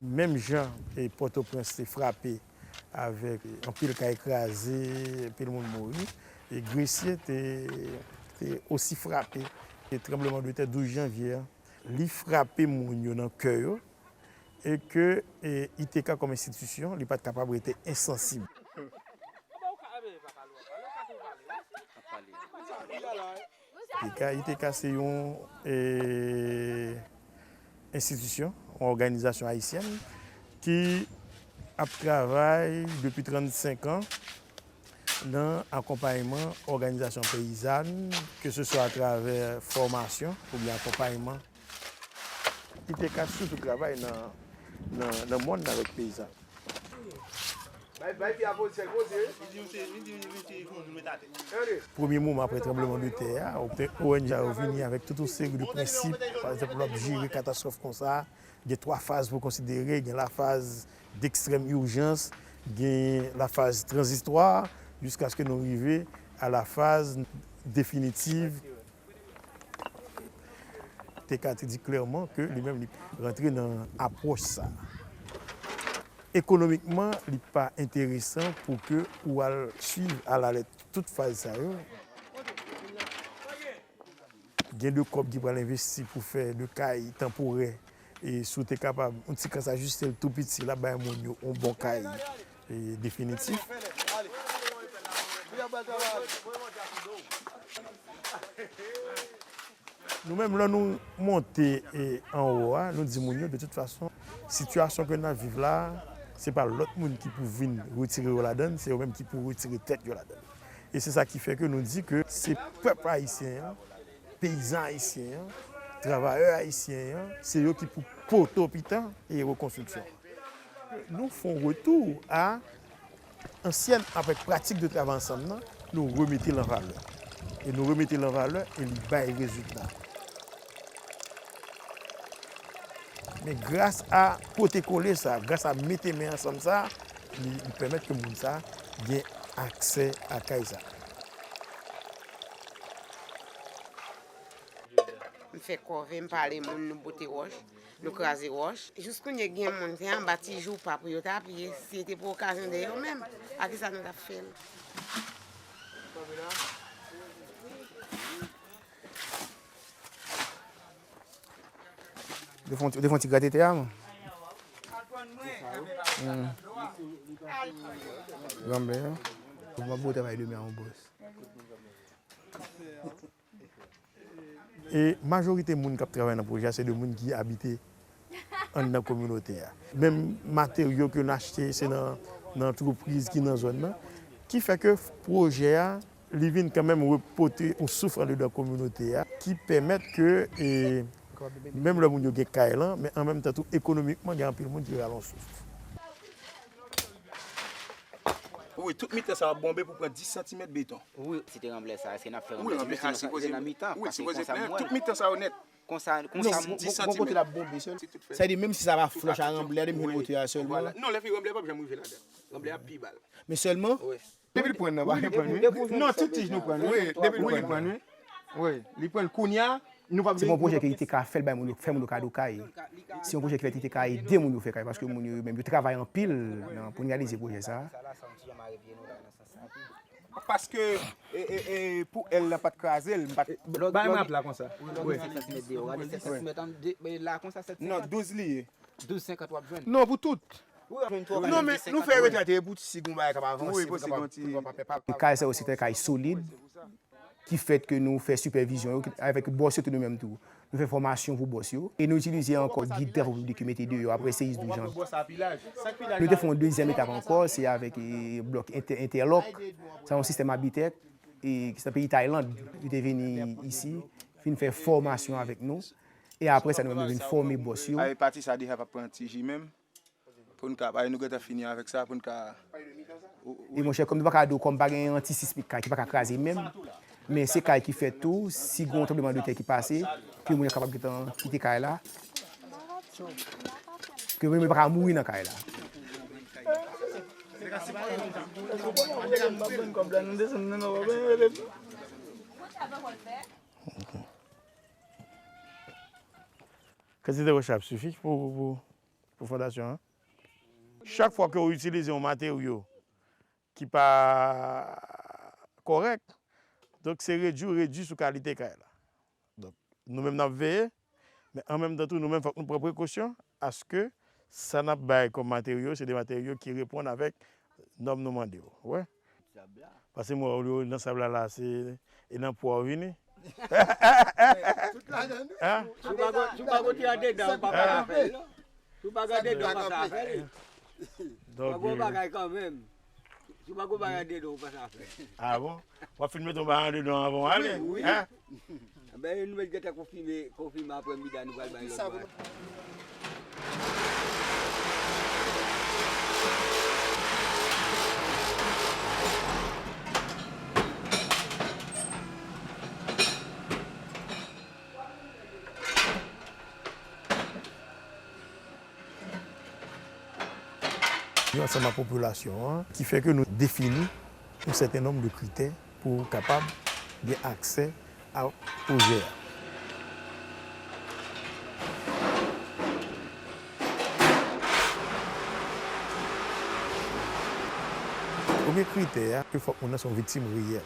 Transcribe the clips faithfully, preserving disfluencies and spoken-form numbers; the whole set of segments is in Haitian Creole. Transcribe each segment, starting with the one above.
Menm jan e Pòtoprens te frape avèk anpil kay kraze, anpil moun mouri, e Gresye te, te osi frape. E tranbleman de tè douz janvye a, li frape moun yo nan kè yo, e ke e, I T K kòm enstitisyon, li pa t kapab rete ensansib. I T K, I T K se yon e, enstitisyon, yon òganizasyon ayisyèn ki ap travay depi trannsenk an nan akonpayman òganizasyon peyizàn, ke se swa atravè fòmasyon oubyen akonpayman. I T K sitou travay nan, nan, nan mòn avèk peyizan. Bay, bay, pi a poze, poze. Premye moman apre tranbleman de tè a, O N G a yo vini avèk tout yon seri de prensip. Pa egzanp, lè w ap jere katastwòf konsa, gen twa faz pou konsidere, gen la faz d'extrême urgence, gen la faz tranzitwa, jiskaske nou rive a la faz definitive. I T K te di klèman ke li menm li rantre nan apwòch sa. Ekonomikman, li pa enteresan pou ke ou al swiv alalèt tout faz sa yo. Gen de kòb ki pral envesti pou fè de kay tanporè. E si w te kapab, yon ti kans ajiste'l tou piti, l ap bay moun yo yon bon kay e definitif. Nou menm, lè nou monte e anwo a, nou di moun yo, de tout fason, sitiyasyon ke n ap viv la, se pa lòt moun ki pou vin retire yo ladann, se yo menm ki pou retire tèt yo ladann. E se sa ki fè ke nou di ke se pèp ayisyen an, peyizan ayisyen an, travayè ayisyen an, se yo ki pou poto pita e rekonstriksyon an. Nou fè yon retou a ansyèn avèk pratik de travay ansanm nan, nou remete l an valè. E nou remete l an valè e li bay rezilta. Men gras a pote kole sa, gras a mete men ansanm sa, li, li pèmèt ke moun sa gen aksè a kay sa. M fè kòve, m pale moun, nou bote wòch, nou kraze wòch. Jis kounye a gen moun, se anba ti joupa pou yo t ap ye. Si se te pou okazyon de yo menm, a kisa nou t ap fè l? Ou te fè yon ti, ou te fè yon ti grate tè a, man? Hmm. Granblè, wi. Bon, bon travay demen an, bòs. E majorite moun k ap travay nan pwojè a, se de moun ki abite anndan kominote a. Menm materyo ke n achte, se nan, nan antrepriz ki nan zòn nan. Ki fè ke pwojè a, li vin kanmenm repote yon souf andedan kominote a, ki pèmèt ke, e, menm lè moun yo gen kay lan, men an menm tan tou, ekonomikman, gen anpil moun ki rale yon souf. Wi, tout mitan sa ap bonbe pou pran dis santimèt beton. Wi, si te ranblè sa, èske n ap fè ranblè? Wi, ranblè a sipoze, wi, sipoze pran tout mitan sa yo nèt. Konsa, konsa, bon, bon kote l ap bonbe sèl. Sa vle di, menm si sa pa flòch a ranblè a, depi l wotè a sèlman. Non, lè fini ranblè a p ap janm rive ladan. Ranblè a pi ba l. Men sèlman. Depi l pran nan, pa gen pran, wi. Non, tout tij nou pran, wi. Depi l pran, wi. Wi, li pran l kounye a. Se pa yon pwojè ke I T K fè l bay moun yo, fè moun yo kado kay. Se yon pwojè ki fèt I T K ede moun yo fè kay, paske moun yo menm yo travay anpil nan, pou n reyalize pwojè sa a. Paske, e, e, e, pou èl la pa t kraze l, m pa t. Bay m rap la konsa. Wi, lòt senk santimèt deyò, gade senk santimèt an de, la konsa, sèt santimèt. Non, douz li ye. Douz senkant w ap jwenn. Non, pou tout. Non, men nou fè retrate pou si gon bagay k ap avanse, pou kapab, pou kapab fè pa. Kay sa yo se te kay solid, ki fèt ke nou fè sipèvizyon yo, avèk bòs yo tou nou menm tou. Nou fè fòmasyon pou bòs yo. E nou itilize ankò gid travay piblik yo mete deyò apre seyis douz janvye. Nou te fè yon dezyèm etap ankò, se avèk, e, blòk entè-, entèlòk. Sa yon sistèm Abitech, e, ki se nan peyi Tayland. Yo te vini isi, vin fè fòmasyon avèk nou. E apre sa, nou menm nou vin fòme bòs yo. Ay, pati sa deja p ap pran ti ji menm. Pou n ka, paske nou gentan fini avèk sa, pou n ka. E monchè, kòm nou pa ka di w, kòm pa gen anti-sismique kay ki pa ka kraze menm, men se kay ki fèt tou, si gen yon tranbleman de tè ki pase, ke moun yo kapab gentan kite kay la, ke moun yo pa ka mouri nan kay la. Kantite wòch la ap sifi pou, pou, pou pou fondasyon an. Chak fwa ke w itilize yon materyo ki pa kòrèk, donk se redui, redui sou kalite kay la. Donk, nou menm n ap veye, men an menm tan tou, nou menm fòk nou pran prekosyon aske sa n ap bay kòm materyo, se de materyo ki reponn avèk nòm nou mande yo. Ou wè? Paske mwen, olye w nan sab la, la, se, e nan pwa w vini. Tout ladan nou. Hein? Si w pa go-, si w pa goute andedan, ou pa ka fè l, non. Si w pa gade dan, w pa ka fè l. Donk, pa gon bagay kanmenm. Si w pa gon bagay andedan, w pa ka fè l. Ah bon? W ap fin mete yon bagay andedan avan w ale? Wi, wi. Hein? Enben, nou mèt gentan konfime, konfime apre midi a, nou pral bay lòt bagay. Yo ansanm ak popilasyon an, ki fè ke nou defini yon sèten nonb de kritè pou kapab gen aksè a pwojè a. Premye kritè a, ke fòk moun nan se yon viktim reyèl.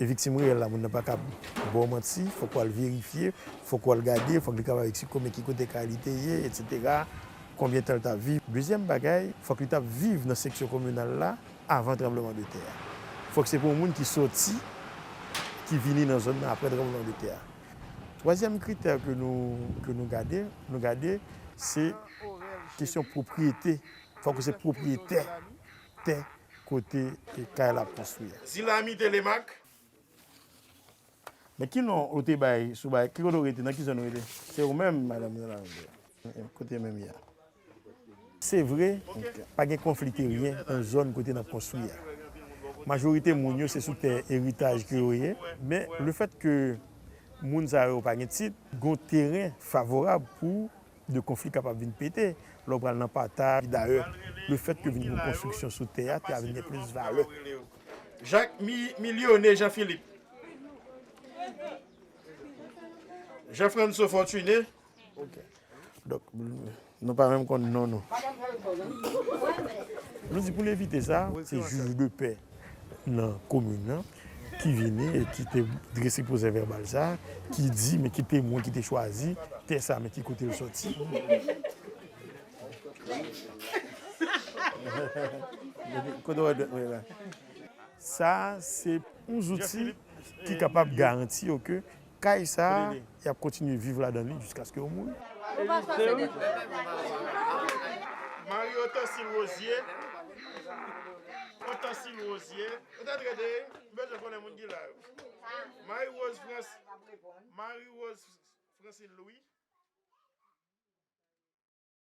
E viktim reyèl la, moun nan pa ka ba w manti, fòk w al verifye, fòk w al gade, fòk li kapab eksplike w men ki kote kay li te ye, etsetera, konbyen tan l t ap viv. Dezyèm bagay, fòk li t ap viv nan seksyon kominal la avan tranblemanntè a. Fòk se pa yon moun ki sòti, ki vini nan zòn nan apre tranblemanntè a. Twazyèm kritè ke nou, ke nou gade, nou gade, se kesyon pwopriyete. Fòk ou se pwopriyetè tè kote kay la ap konstwi a. Zilami Telemaque. Men ki non ou te bay sou bay, ki kote ou rete, nan ki zòn ou rete? Se ou menm, madanm nan la. Kote menm ye a? Se vre, pa gen konfli teryen nan zòn kote n ap konstwi a. Majorite moun yo se sou tè eritaj ke yo ye, men lefèt ke moun sa yo pa gen tit, gen yon teren favorab pou de konfli kapab vin pete lè w pral nan pata. Dayè, lefèt ke vin gen konstriksyon sou tè a, tè a vin gen plis valè. Jacques Mi-, Millionnaire Jean Philippe. Jean Franso Fortuné. Ok. Donk, nou pa menm konn non nou. Nou di pou n evite sa, se jij de pè nan komin nan ki vini e ki te drese pwosè vèbal sa, ki di, men ki temwen ki te chwazi tè sa, men ki kote l sòti. Kote w wè dwèt mwen la? Sa, se yon zouti ki kapab garanti yo ke kay sa, y ap kontinye viv ladan li jiskaske yo mouri. Marie Otancile Rosier. Otancile Rosier. Ou ta trete, m bezwen konnen moun ki la yo. Marie Rose France. Marie Rose Francine Louis.